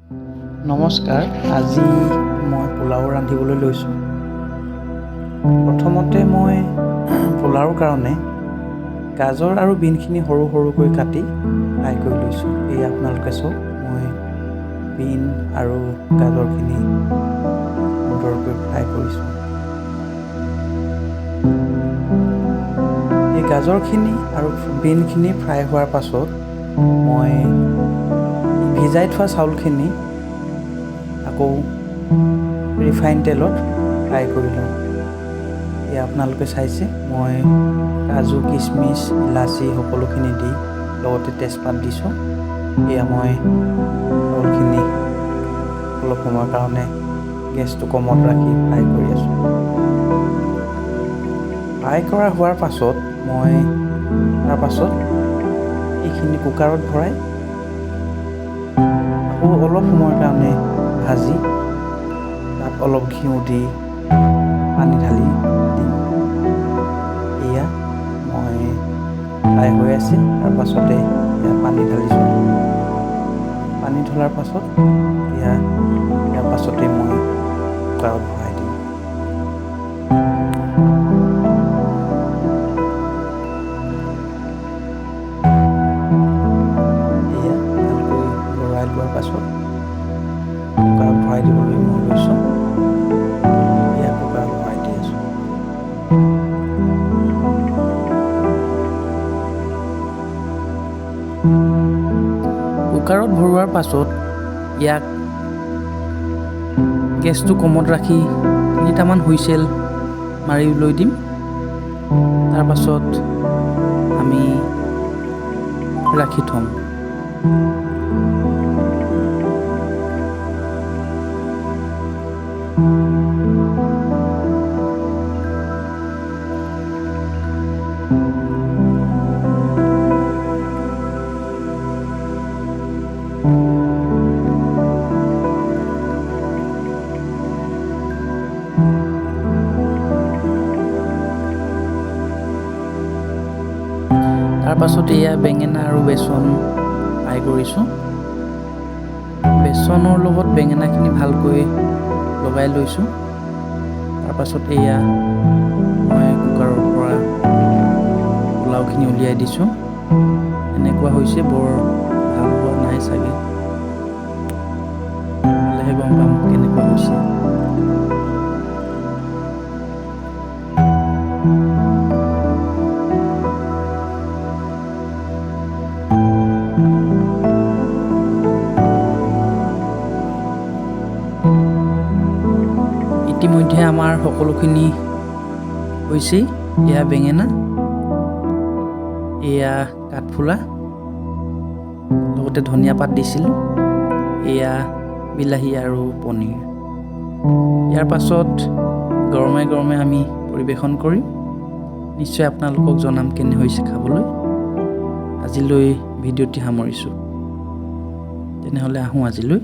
নমস্কাৰ, আজি মই পোলাও ৰান্ধিবলৈ লৈছোঁ। প্ৰথমতে মই পোলাওৰ কাৰণে গাজৰ আৰু বিনখিনি সৰু সৰুকৈ কাটি ফ্ৰাই কৰি লৈছোঁ। এই আপোনালোকে চাওক, মই বিন আৰু গাজৰখিনি সুন্দৰকৈ ফ্ৰাই কৰিছোঁ। এই গাজৰখিনি আৰু বিনখিনি ফ্ৰাই হোৱাৰ পাছত মই ভিজাই থোৱা চাউলখিনি আকৌ ৰিফাইন তেলত ফ্ৰাই কৰি লওঁ। এয়া আপোনালোকে চাইছে, মই কাজু, কিচমিচ, ইলাচি সকলোখিনি দি লগতে তেজপাত দিছোঁ। এয়া মই চাউলখিনি অলপ সময়ৰ কাৰণে গেছটো কমত ৰাখি ফ্ৰাই কৰি আছোঁ। ফ্ৰাই কৰা হোৱাৰ পাছত মই তাৰপাছত এইখিনি কুকাৰত ভৰাই আকৌ অলপ সময়ৰ কাৰণে ভাজি তাত অলপ ঘিউ দি পানী ঢালি দিম। এয়া মই ফ্ৰাই হৈ আছে, তাৰ পাছতে এয়া পানী ঢালিছোঁ। পানী ঢলাৰ পাছত এয়া ইয়াৰ পাছতে মই কুকাৰত ভৰাই দিম। এয়া ভালকৈ লৰাই লোৱাৰ পাছত কুকাৰত ভৰাই দিবলৈ মই লৈছোঁ। এয়া কুকাৰত ভৰাই দি আছোঁ। কুকাৰত ভৰোৱাৰ পাছত ইয়াক গেছটো কমত ৰাখি 3টামান হুইচেল মাৰি লৈ দিম। তাৰপাছত আমি ৰাখি থ'ম। তাৰপাছত এয়া বেঙেনা আৰু বেচন ফ্ৰাই কৰিছোঁ। বেচনৰ লগত বেঙেনাখিনি ভালকৈ লগাই লৈছোঁ। তাৰপাছত এয়া মই কুকাৰৰ পৰা পোলাওখিনি উলিয়াই দিছোঁ। এনেকুৱা হৈছে, বৰ ভাল হোৱা নাই চাগে, খালেহে গম পাম কেনেকুৱা হৈছে। ইতিমধ্যে আমাৰ সকলোখিনি হৈছেই। এয়া বেঙেনা, এয়া কাঠফুলা, লগতে ধনিয়া পাত দিছিলোঁ, এয়া বিলাহী আৰু পনীৰ। ইয়াৰ পাছত গৰমে গৰমে আমি পৰিৱেশন কৰিম। নিশ্চয় আপোনালোকক জনাম কেনে হৈছে খাবলৈ। আজিলৈ ভিডিঅ'টি সামৰিছোঁ। তেনেহ'লে আহোঁ আজিলৈ।